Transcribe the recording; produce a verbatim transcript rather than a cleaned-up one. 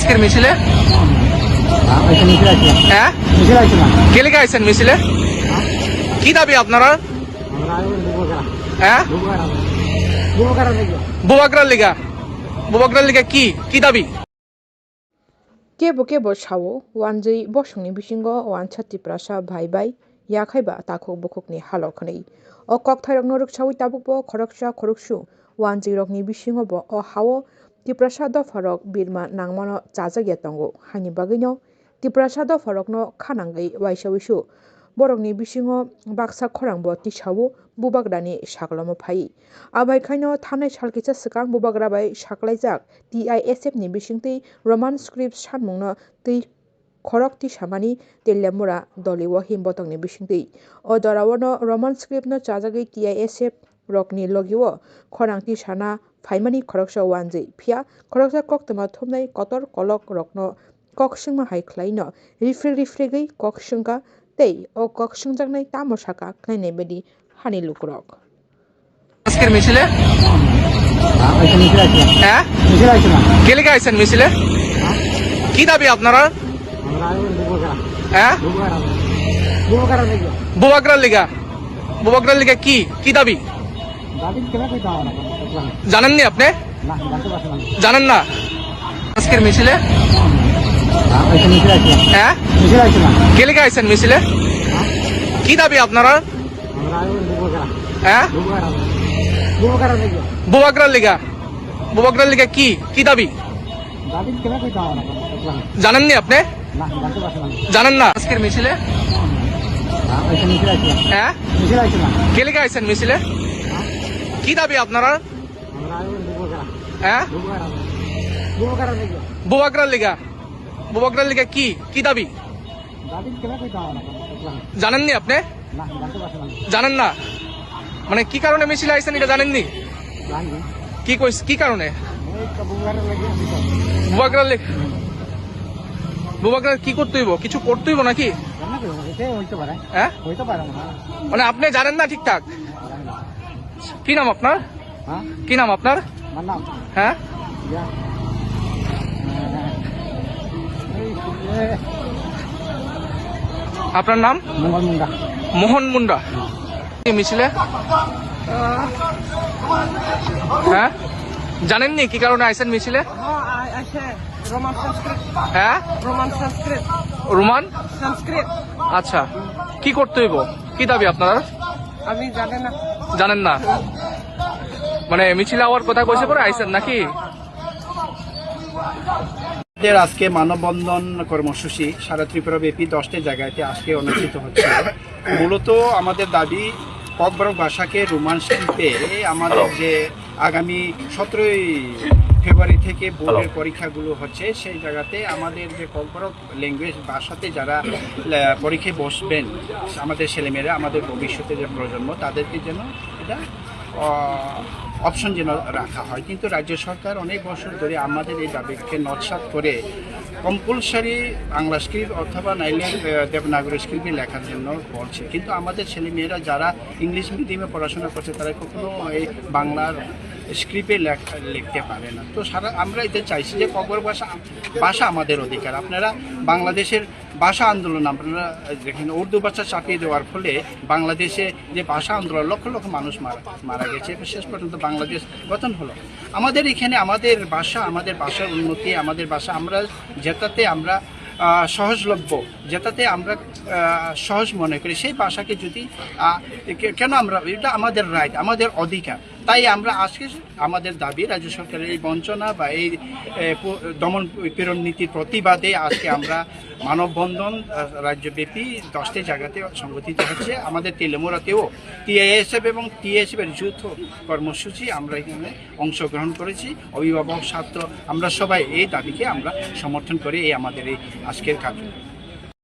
আজকের মিছিলে? হ্যাঁ, ওইখানে মিছিল আছে। হ্যাঁ? মিছিল আছে না? কে লেগে আইছেন মিছিলে? হ্যাঁ? কি দাবি আপনারা? আমরা আইবো বুবাগ্রা। হ্যাঁ? বুবাগ্রা। বুবাগ্রা লেগে। বুবাগ্রার লেগে? বুবাগ্রার লেগে কি? কি দাবি? Kebo kebo sao, wanjwi bosongni bisingo wansa Tiprasa bhai bai yakhai ba takhuk bukhukni halok hwnwi. O kokthairokno rwksaui tabukbo khoroksa khoroksu wanjwirokni bisingobo o hao Tiprasa dopharok birma nangmano chajakya tongo, haini bagwino Tiprasa dopharokno khanangwi waisa wisu borokni bisingo baksa khorangbo tisao bubagrani saklomo phai. Abai khaino thanai sal kisa swkang bubagra bai saklaijak T I S F ni bisingtwi Roman script sanmungno twi khorok tisamani Teliamura Doliwo himbotongni bisingtwi. O doraono Roman script no chajagwi T I S F rokni logio khorang tisana phaimani khoroksa wanjwi, phiya khoroksa koktwma thumnai kotor kolok rokno kok swngma hai khlaino rifrik rifrigwi kok swngkha tei o kok swngjaknai tamo saka khlainai baidi hani lukurok. আজকের মিছিলে? হ্যাঁ, ওইখানে মিছিল আছে। হ্যাঁ? মিছিল আছে না? কে লেগে আইছেন মিছিলে? হ্যাঁ? কি দাবি আপনারা? আমরা আইবো বুবাগ্রা। হ্যাঁ? বুবাগ্রা। বুবাগ্রা লেগে। বুবাগ্রার লেগে? বুবাগ্রার লেগে কি? কি দাবি? দাবি কেন কইতে হবে না? জানেননি আপনি? না, জানতে পারছি না। জানেন না? আজকের মিছিলে? হ্যাঁ, ওইখানে মিছিল আছে। হ্যাঁ? মিছিল আছে না? কে লেগে আইছেন মিছিলে? হ্যাঁ? কি দাবি আপনারা? আমরা আইবো বুবাগ্রা। হ্যাঁ? বুবাগ্রা। বুবাগ্রা লেগে। বুবাগ্রার লেগে? বুবাগ্রার লেগে কি? কি দাবি? দাবি কেন কইতে হবে না? জানেননি আপনি? না, জানতে পারছি না। জানেন না? আজকের মিছিলে? হ্যাঁ, ওইখানে মিছিল আছে। হ্যাঁ? মিছিল আছে না? কে লেগে আইছেন মিছিলে? হ্যাঁ? কি দাবি আপনারা? আমরা আইবো বুবাগ্রা। হ্যাঁ? বুবাগ্রা। বুবাগ্রা লেগে। বুবাগ্রার লেগে? বুবাগ্রার লেগে কি? কি দাবি? দাবি কেন কইতে হবে না? জানেননি আপনি? না, জানতে পারছি না। জানেন না? মানে কি কারণে মিছিলে আইছেন এটা জানেননি? জানি। কি কইস-, কি কারণে? ওই তো বুবাগ্রা লেগে আছে তো। বুবাগ্রার লেগে? বুবাগ্রার কি করতে হইব? কিছু করতে হইব নাকি? জানি না তো, এটাই হইতে পারে। হ্যাঁ? হইতে পারে মনে হয়। মানে আপনি জানেন না ঠিকঠাক? জানি না। কি নাম আপনার? হ্যাঁ? কি নাম আপনার? আমার নাম? হ্যাঁ? ইয়া। এই, এ। আপনার নাম? মঙ্গল মুন্ডা। মোহন মুন্ডা। এই মিছিলে? হ্যাঁ? জানেননি কি কারণে আইছেন মিছিলে? হ্যাঁ, আ-, আছে। রোমান সংস্কৃত। হ্যাঁ? রোমান সংস্কৃত। রোমান? সংস্কৃত। আচ্ছা। কি করতে হইব? কি দাবি আপনার? আমি জানি না। জানেন না? মানে মিছিল আওয়ার কথা কইছে পরে আইছেন নাকি? আমাদের আজকে মানববন্ধন কর্মসূচি সারা ত্রিপুরা ব্যাপী দশটি জায়গাতে আজকে অনুষ্ঠিত হচ্ছে। মূলত আমাদের দাবি ককবরক ভাষাকে রোমান স্ক্রিপ্টে আমাদের যে আগামী সতেরোই ফেব্রুয়ারি থেকে বোর্ডের পরীক্ষাগুলো হচ্ছে, সেই জায়গাতে আমাদের যে ককবরক ল্যাঙ্গুয়েজ ভাষাতে যারা, আহ, পরীক্ষায় বসবেন, আমাদের ছেলেমেয়েরা, আমাদের ভবিষ্যতে যে প্রজন্ম, তাদেরকে যেন এটা, আহ, অপশন যেন রাখা হয়। কিন্তু রাজ্য সরকার অনেক বছর ধরে আমাদের এই দাবিকে নস্যাৎ করে কম্পালসারি বাংলা স্ক্রিপ্ট অথবা নাইলে, আহ, দেবনাগরী স্ক্রিপ্টে লেখার জন্য বলছে। কিন্তু আমাদের ছেলেমেয়েরা যারা ইংলিশ মিডিয়ামে পড়াশোনা করছে, তারা কখনো এই বাংলার স্ক্রিপ্টে লেখ-, লিখতে পারে না। তো সারা, আমরা এটা চাইছি যে ককবরক ভাষা, ভাষা আমাদের অধিকার। আপনারা বাংলাদেশের ভাষা আন্দোলন, আপনারা দেখেন, উর্দু ভাষা চাপিয়ে দেওয়ার ফলে বাংলাদেশে যে ভাষা আন্দোলন, লক্ষ লক্ষ মানুষ মারা, মারা গেছে, এবং শেষ পর্যন্ত বাংলাদেশ গঠন হলো। আমাদের এখানে আমাদের ভাষা, আমাদের ভাষার উন্নতি, আমাদের ভাষা, আমরা যেটাতে আমরা, আহ, সহজলভ্য, যেটাতে আমরা, আহ, সহজ মনে করি, সেই ভাষাকে যদি, আহ, কে-, কেন আমরা, এটা আমাদের রাইট, আমাদের অধিকার। তাই আমরা আজকে আমাদের দাবি রাজ্য সরকারের এই বঞ্চনা বা এই, এ, পু-, দমন পীড়ন নীতির প্রতিবাদে আজকে আমরা মানববন্ধন, আহ, রাজ্যব্যাপী দশটি জায়গাতে সংগঠিত হচ্ছে। আমাদের তেলিয়ামুড়াতেও টিআইএসএফ এবং টিএসএফ এর যৌথ কর্মসূচি আমরা এখানে অংশগ্রহণ করেছি। অভিভাবক, ছাত্র, আমরা সবাই এই দাবিকে আমরা সমর্থন করে এই আমাদের এই আজকের কার্যক্রম।